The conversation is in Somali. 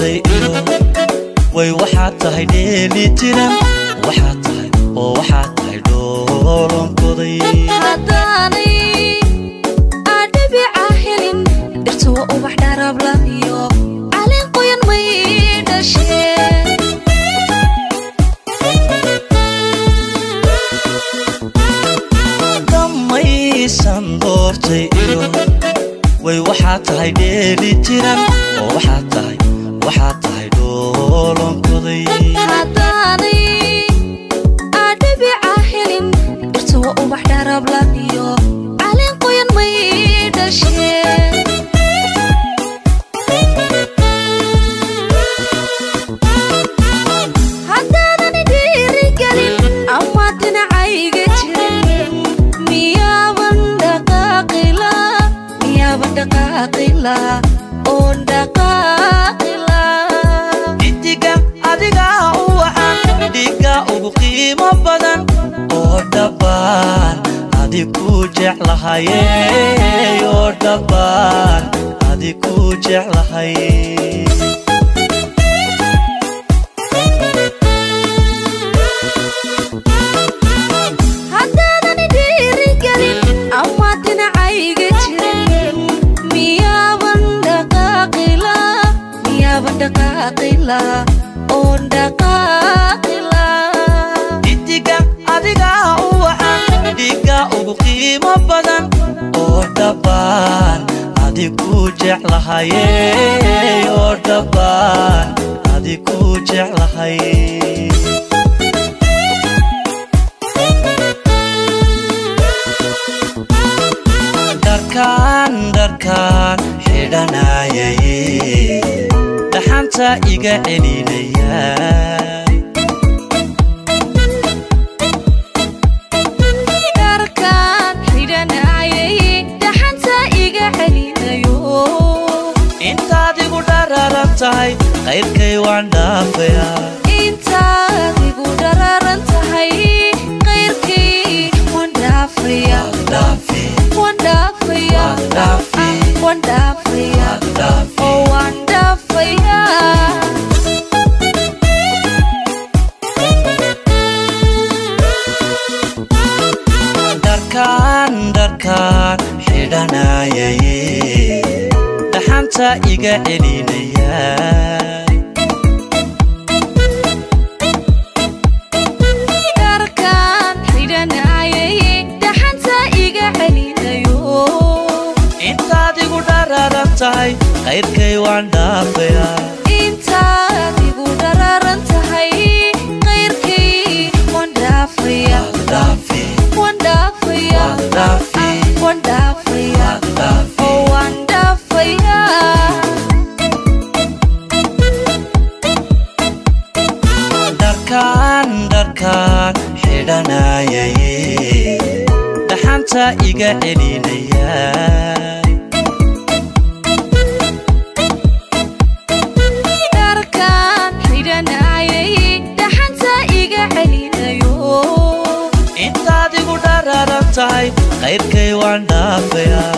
doortay iyo way waxaad tahay dheeli tiran, waxaad tahay oo waxaad tahay dhoolonkoday. Haddaanay adhabica helin dhirtuwa ubax dharabla iyo caleen qoyan may dhasheen. Dhammaysan doortay iyo way waxaad tahay dheeli tiran, oo waxaad tahay, waxaad tahay dhoolonkoday. Haddaanay adhabica helin dhirtuwa ubax dharabla iyo caleen qoyan may dhasheen. Haddaadan dhiirigelin ama dhinacayga jirin, miyaaban dhaqaaqila, miyaaban dhaqaaqila oon dhaqaaqila? Dhidiga adigaa u wacan, dhiigga ugu qiimo badan, oo dhabbaan adig ku jeclahaye, oo dhabbaan adig ku jeclahay. Haddaadan dhiirigelin ama dhinacayga jirin, miyaaban dhaqaaqila, miyaaban dhaqaaqila oon dhaqaaqila? Dhidiga adigaa u wacan, dhiigga ugu qiimo badan, oo dhabbaan adig ku jeclahaye, oo dhabbaan adig ku jeclahay. Dharkaan, dharkaan xidhanayay dhaxanta iga celinaya. Dharkaan xidhanayay dhaxanta iga celinayo. Intaad igu dhararan tahay qayrkay waan dhaafayaa. Intaad igu dhararan tahay qayrkay waan dhaafaya. Waan dhaafi. Waan dhaafaya. Waan dhaafi. Waan dhaafaya. Waan dhaafi. Oo waan dhaafaya. Dharkaan, dharkaan xidhanayay dhaxanta iga celinaya. Dharkaan xidhanayay dhaxanta iga celinayo. Intaad igu dhararan tahay qayrkay waan dhaafayaa. Intaad igu dhararan tahay qayrkay waan dhaafaya. Waan dhaafi. Waan dhaafaya. Waan dhaafi. Waan dhaafaya. Waan dhaafi. Oo waan dhaafaya. Dharkaan, dharkaan xidhanayay dhaxanta iga celinaya. Dharkaan xidhanayay dhaxanta iga celinayo. Intaad igu dhararan tahay qayrkay waan dhaafayaa.